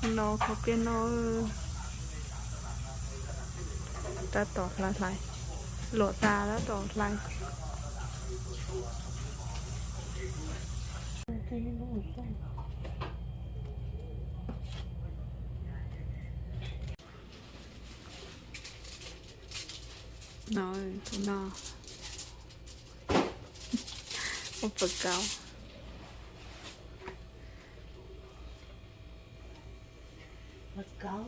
No kho pliaj no, tab tom hlais hlais, luam tas tab tom hlais. No, tus no ua pawg kauv. Pawg kauv,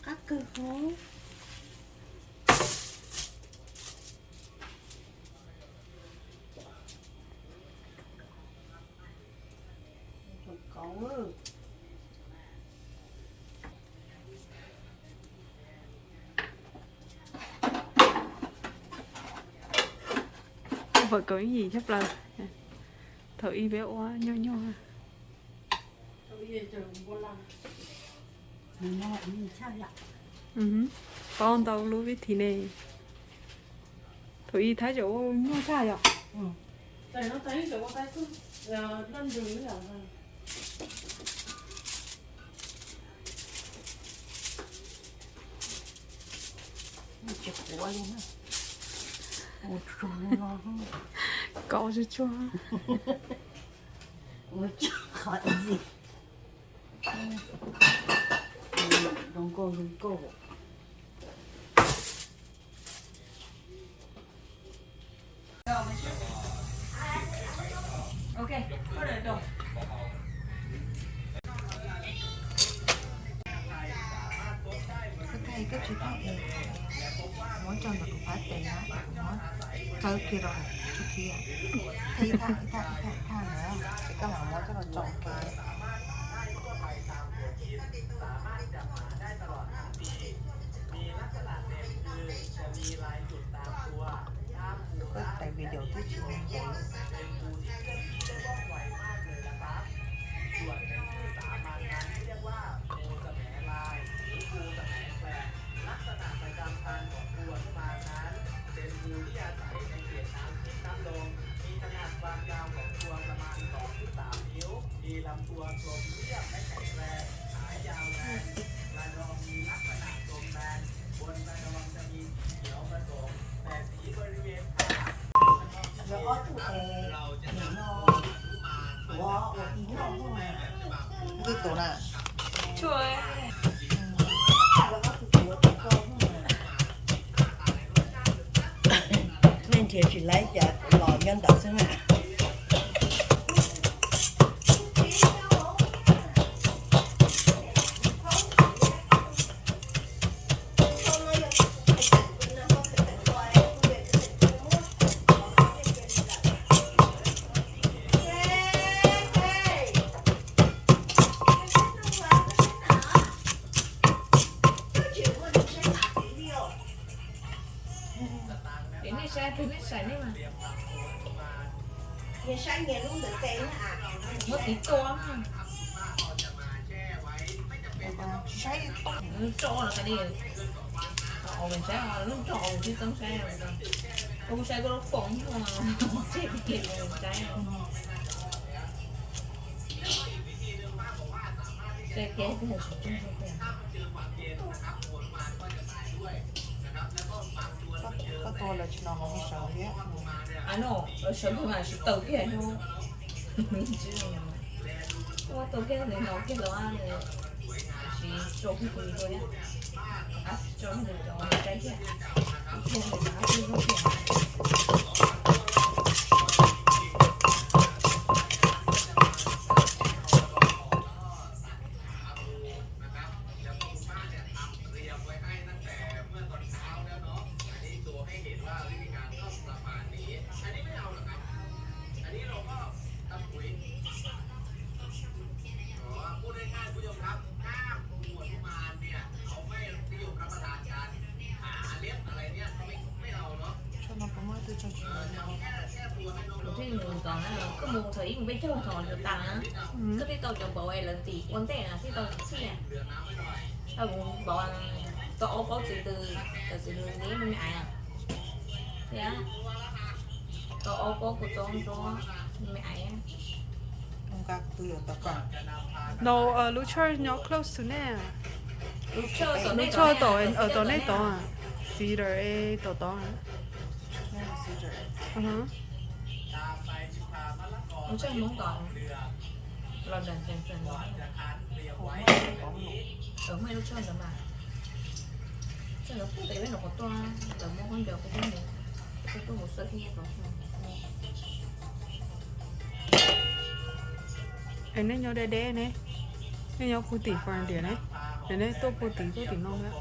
qab kawg hov. Pawg kauv. Ua pawg kauv ib yim tshaj plaws. Thaum ub peb ua nyuaj nyuaj. Paub ntau lub vib thi ne. Thaum ub Thaib tseem ua nyuaj tshaj yom. Tsis quav li na. Ua tsuag no. Kov tsuag tsuag. Ua tsuag qhov ntxim. Zoo nkauj zoo nkauj. Koj thaij koj tsis thaij es muab tso ntawm kuv phab tes na, kuv muab txawb kiag rau hauv tsuj kiag. Thaij ib thaj, ib thaj, ib thaj, ib thaj na, ces koj mam muab coj los tso ua ke. Koj thaij video twb tsis muaj nqis. Twb tus na. Nej nrhiav tsis laib cas los nyob ntawd xwb na. Vim nej saib twg nej saib nej mas. Muab tiv tua na. Tsis saib toj. Tso los qhia li. Ov, saib lub nrog ua tib txoob saib. Koj saib koj lub foom tseg saib. Saib kiag twb hais tsis tseeb tiag. Koj tua lawv tsis hnov qhov sawv thiab. Ano, sawv kiag mas tsis tau kiag no. Ua tau kiag nws hnov kiag los tsis tso kiag tus tua thiab. Tso kiag tus cov saib thiab. Kiag tus qab kiag lub kiag. Kuv thiaj mus ntxov na, koj mus thaum ib mus peb caug thaum yuav tas na, koj thiaj tau cov npaum es lawv tim ua ntej na thiaj tau txhij. Thaum kuv npaum tau ob paub txwv ntws, cov txwv ntws neb me me aiv thiab tau ob paub kua txob ntsuab me me aiv. No, lub church nyob close to nej. Lub church tom, tom nej tod, Cedar tom tod. Es nej nyob deb deb ne, nej nyob puag tim Frontier ne, es nej tuaj puag tim, tuaj tim no thiab.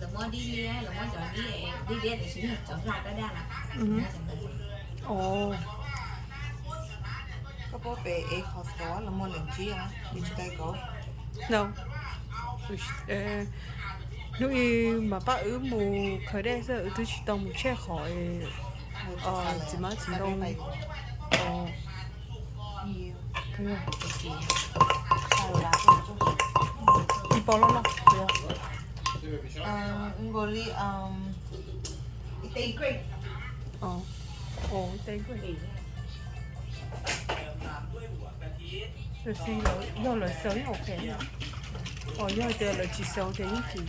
Lawv muab dib liab, lawv muab cov dib, dib liab tiam sis yog cov hlau daj daj na. Koj paub pem es Costco lawv muag leem tsib, tsis tau kauv. Hnub ib mas pab wb mus khaws dej xwb, wb twb tsis tau mus tshiab qhov txiv hmab txiv ntoo. Ib pob loj loj. Nkaus li ib teg grape. Ib teg grape. Yog lawv xaws yeej ok. Yog tias lawv tsis xaws ces yeej tsis.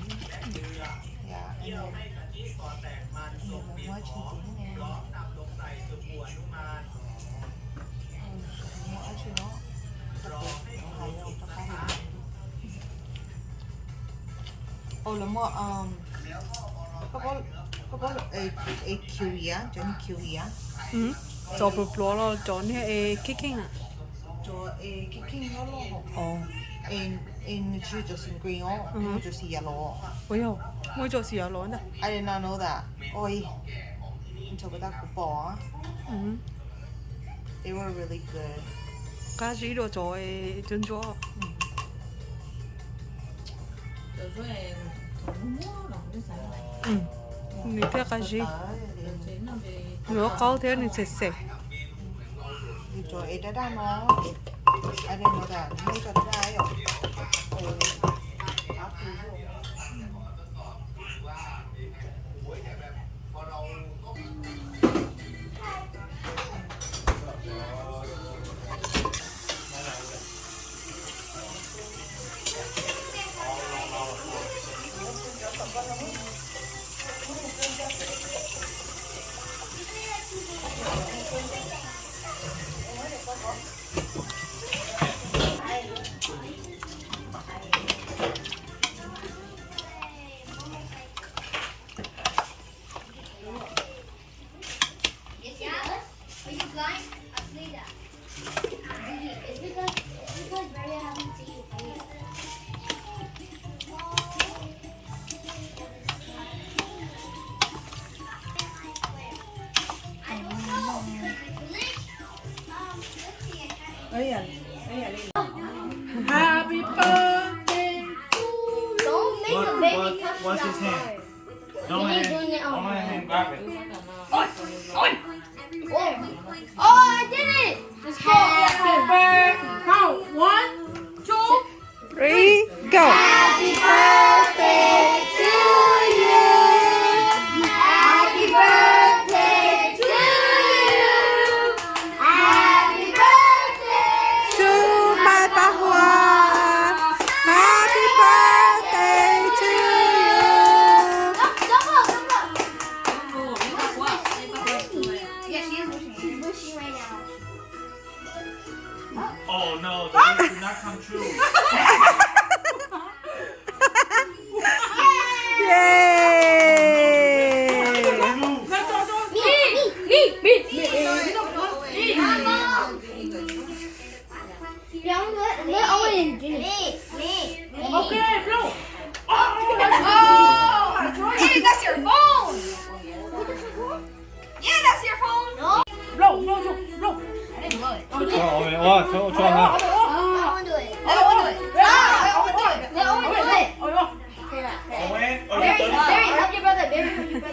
Lawv muaj, koj paub, koj paub cov niag kiwi a, cov niag kiwi a, cov pluav pluav los cov niag es kheej kheej a? Cov es kheej kheej loj loj, es nws tsis yog cov xim green os, nws yog cov xim yav los. Ua yog muaj cov xim yav los ntag. I did not know that. Oi, ntshe kuv tab kuv pom. They were really good. Qab zib dua cov es ntsuab ntsuab. Nws thiaj qab zib. Nws qaub thiab nws xem xem. Happy birthday to you. Don't make a baby touch your heart. Don't let him, don't let him grab it. Oh, I did it! Let's go. Happy birthday. Count. One, two, three, go. Happy birthday to you. Happy birthday to you. Happy birthday to my Paj Huas. Happy birthday to you. Yeah, she is wishing. She's wishing right now. Oh no, the wish did not come true. Yay! Me, me, me, me, me. They're only in June. Me, me, me. Okay, blow. Oh, that's your phone. Yeah, that's your phone. No. Blow, blow, blow, blow. I didn't blow it. Oh, wait, what? Cho, cho ha. I don't want to do it. I don't want to do it. Ah, I don't want to do it. I don't want to do it. Oh, yeah. Okay, Barry, Barry, help your brother. Barry, help your brother.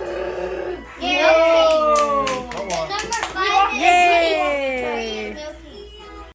Yog